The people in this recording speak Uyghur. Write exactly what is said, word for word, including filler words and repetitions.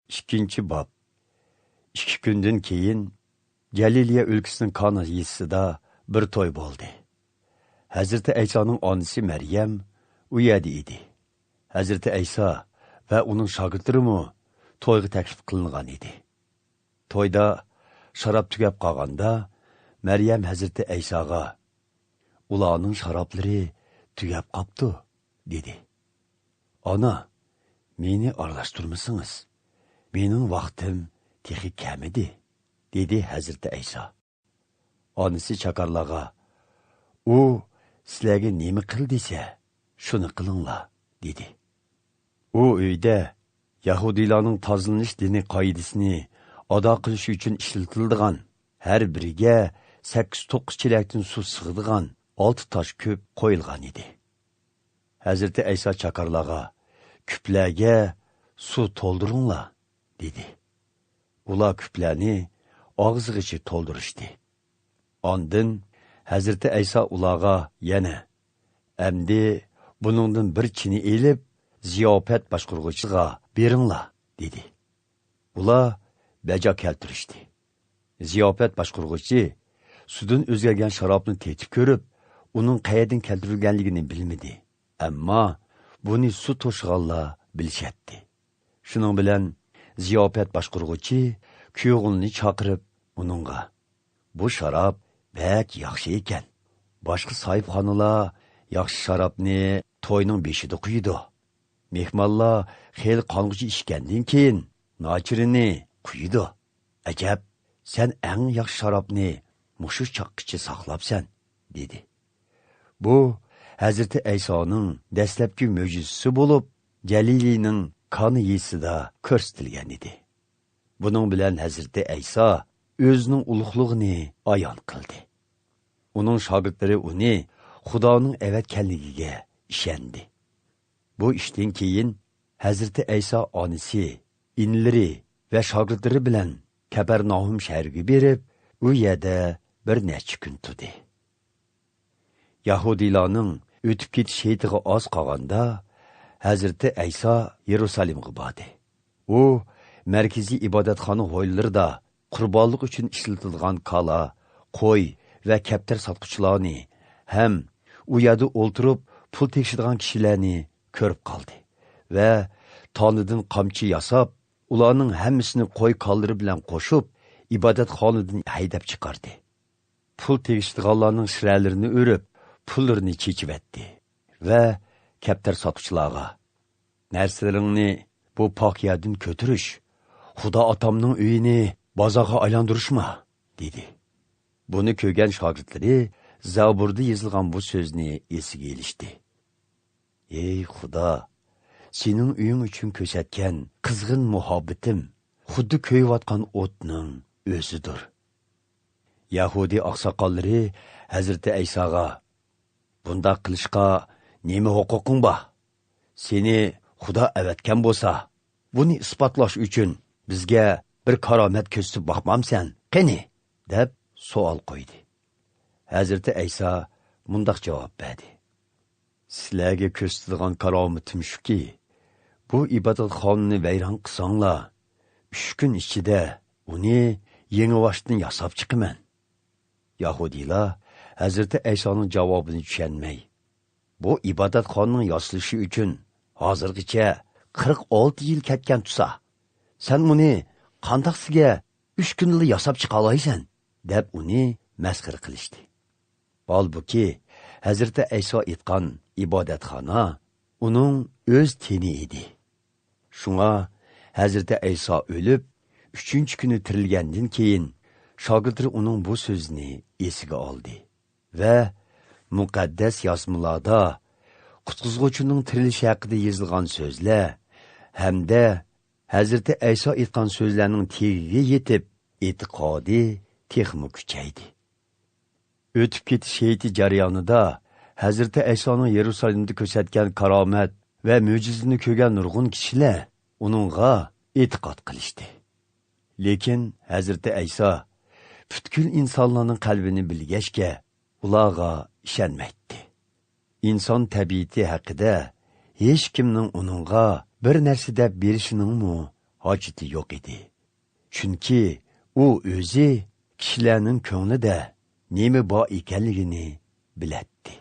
ئىككىنچى باب. ئىككى كۈندىن كېيىن، گەلىلىيە ئۆلكىسىنىڭ كانا يېزىسىدا بىر توي بولدى. ھەزرىتى ئەيسانىڭ ئانىسى مەريەم ئۇ يەردە ئىدى. ھەزرىتى ئەيسا ۋە ئۇنىڭ شاگىرتلىرىمۇ تويغا تەكلىپ قىلىنغان ئىدى. تويدا شاراب تۈگەپ قالغاندا، مەريەم ھەزرىتى ئەيساغا، «ئۇلارنىڭ شارابلىرى تۈگەپ قاپتۇ» دېدى. «ئانا، مېنى ئارىلاشتۇرمىسىڭىز، مېنىڭ ۋاقتىم تېخى كەلمىدى» دېدى ھەزرىتى ئەيسا. ئانىسى چاكارلارغا، «ئۇ سىلەرگە نېمە قىل دېسە، شۇنى قىلىڭلار» دېدى. ئۇ ئۆيدە يەھۇدىيلارنىڭ تازىلىنىش دىنى قائىدىسىنى ئادا قىلىش ئۈچۈن ئىشلىتىلىدىغان، ھەر بىرىگە سەككىز توققۇز چېلەكتىن سۇ سىغىدىغان ئالتە تاش كۈپ قويۇلغان ئىدى. ھەزرىتى ئەيسا چاكارلارغا، «كۈپلەرگە سۇ تولدۇرۇڭلار» دېدى. ئۇلار كۈپلەرنى ئاغزىغىچە تولدۇرۇشتى. ئاندىن ھەزرىتى ئەيسا ئۇلارغا يەنە، «ئەمدى بۇنىڭدىن بىر چىنە ئېلىپ، زىياپەت باشقۇرغۇچىغا بېرىڭلار» دېدى. ئۇلار بەجا كەلتۈرۈشتى. زىياپەت باشقۇرغۇچى سۇدىن ئۆزگەرگەن شارابنى تېتىپ كۆرۈپ، ئۇنىڭ قەيەردىن كەلتۈرۈلگەنلىكىنى بىلمىدى. ئەمما بۇنى سۇ توشۇغانلار بىلىشەتتى. شۇنىڭ بىلەن زىياپەت باشقۇرغۇچى كۈيئوغلىنى چاقىرىپ، ئۇنىڭغا، «بۇ شاراب بەك ياخشى ئىكەن. باشقا ساھىبخانىلار ياخشى شارابنى توينىڭ بېشىدا قۇيىدۇ. مېھمانلار خېلى قانغۇچە ئىچكەندىن كېيىن، ناچىرىنى قۇيىدۇ. ئەجەب، سەن ئەڭ ياخشى شارابنى مۇشۇ چاغقىچە ساقلاپسەن» دېدى. بۇ ھەزرىتى ئەيسانىڭ دەسلەپكى مۆجىزىسى بولۇپ، گەلىلىينىڭ كانا يېزىسىدا كۆرسىتىلگەن ئىدى. بۇنىڭ بىلەن ھەزرىتى ئەيسا ئۆزىنىڭ ئۇلۇغلۇقىنى ئايان قىلدى. ئۇنىڭ شاگىرتلىرى ئۇنى خۇدانىڭ ئەۋەتكەنلىكىگە ئىشەندى. بۇ ئىشتىن كېيىن ھەزرىتى ئەيسا ئانىسى، ئىنىلىرى ۋە شاگىرتلىرى بىلەن كەپەرناھۇم شەھىرىگە بېرىپ، ئۇ يەردە بىر نەچچە كۈن تۇردى. يەھۇدىيلارنىڭ ئۆتۈپ كېتىش ھېيتىغا ئاز قالغاندا، ھەزرىتى ئەيسا يېرۇسالېمغا باردى. ئۇ مەركىزىي ئىبادەتخانا ھويلىلىرىدا قۇربانلىق ئۈچۈن ئىشلىتىلىدىغان كالا، قوي ۋە كەپتەر ساتقۇچىلارنى ھەم ئۇ يەردە ئولتۇرۇپ پۇل تېگىشىدىغان كىشىلەرنى كۆرۈپ قالدى ۋە تانىدىن قامچا ياساپ، ئۇلارنىڭ ھەممىسىنى قوي كالىلىرى بىلەن قوشۇپ، ئىبادەتخانىدىن ھەيدەپ چىقاردى. پۇل تېگىشىدىغانلارنىڭ شىرەلىرىنى ئۆرۈپ، پۇللىرىنى چېچىۋەتتى ۋە كەپتەر ساتقۇچىلارغا، «نەرسىلىرىڭنى بۇ پاك يەردىن كۆتۈرۈش، خۇدا ئاتامنىڭ ئۆيىنى بازارغا ئايلاندۇرۇشما» دېدى. بۇنى كۆرگەن شاگىرتلىرى زەبۇردا يېزىلغان بۇ سۆزنى ئېسىگە ئېلىشتى. «ئەي خۇدا، سېنىڭ ئۆيۈڭ ئۈچۈن كۆرسەتكەن قىزغىن مۇھەببىتىم خۇددى كۆيۈۋاتقان ئوتنىڭ ئۆزىدۇر.» يەھۇدىي ئاقساقاللىرى ھەزرىتى ئەيساغا، «بۇنداق قىلىشقا نېمە ھوقۇقۇڭ بار؟ سېنى خۇدا ئەۋەتكەن بولسا، بۇنى ئىسپاتلاش ئۈچۈن بىزگە بىر كارامەت كۆرسىتىپ باقمامسەن، قېنى؟» دەپ سوئال قويدى. ھەزرىتى ئەيسا مۇنداق جاۋاب بەردى: «سىلەرگە كۆرسىتىدىغان كارامىتىم شۇكى، بۇ ئىبادەتخانىنى ۋەيران قىلساڭلار، ئۈچ كۈن ئىچىدە ئۇنى يېڭىباشتىن ياساپ چىقىمەن.» يەھۇدىيلار ھەزرىتى ئەيسانىڭ جاۋابىنى چۈشەنمەي، «بۇ ئىبادەتخانىنىڭ ياسىلىشى ئۈچۈن ھازىرغىچە قىرىق ئالتە يىل كەتكەن تۇرسا، سەن بۇنى قانداق سىگە ئۈچ كۈندىلا ياساپ چىقالايسەن؟» دەپ ئۇنى مەسخىرە قىلىشتى. ھالبۇكى، ھەزرىتى ئەيسا ئېيتقان ئىبادەتخانا ئۇنىڭ ئۆز تېنى ئىدى. شۇڭا ھەزرىتى ئەيسا ئۆلۈپ، ئۈچىنچى كۈنى تىرىلگەندىن كېيىن، شاگىرتلىرى ئۇنىڭ بۇ سۆزىنى ئېسىگە ئالدى ۋە مۇقەددەس يازمىلاردا قۇتقۇزغۇچىنىڭ تىرىلىشى ھەققىدە يېزىلغان سۆزلەر ھەمدە ھەزرىتى ئەيسا ئېيتقان سۆزلەرنىڭ تېگىگە يېتىپ، ئېتىقادى تېخىمۇ كۈچەيدى. ئۆتۈپ كېتىش ھېيتى جەريانىدا ھەزرىتى ئەيسانىڭ يېرۇسالېمدا كۆرسەتكەن كارامەت ۋە مۆجىزىنى كۆرگەن نۇرغۇن كىشىلەر ئۇنىڭغا ئېتىقاد قىلىشتى. لېكىن ھەزرىتى ئەيسا پۈتكۈل ئىنسانلارنىڭ قەلبىنى بىلگەچكە، ئۇلارغا ئىشەنمەيتتى. ئىنسان تەبىئىتى ھەققىدە ھېچكىمنىڭ ئۇنىڭغا بىر نەرسە دەپ بېرىشىنىڭمۇ ھاجىتى يوق ئىدى. چۈنكى ئۇ ئۆزى كىشىلەرنىڭ كۆڭلىدە نېمە بار ئىكەنلىكىنى بىلەتتى.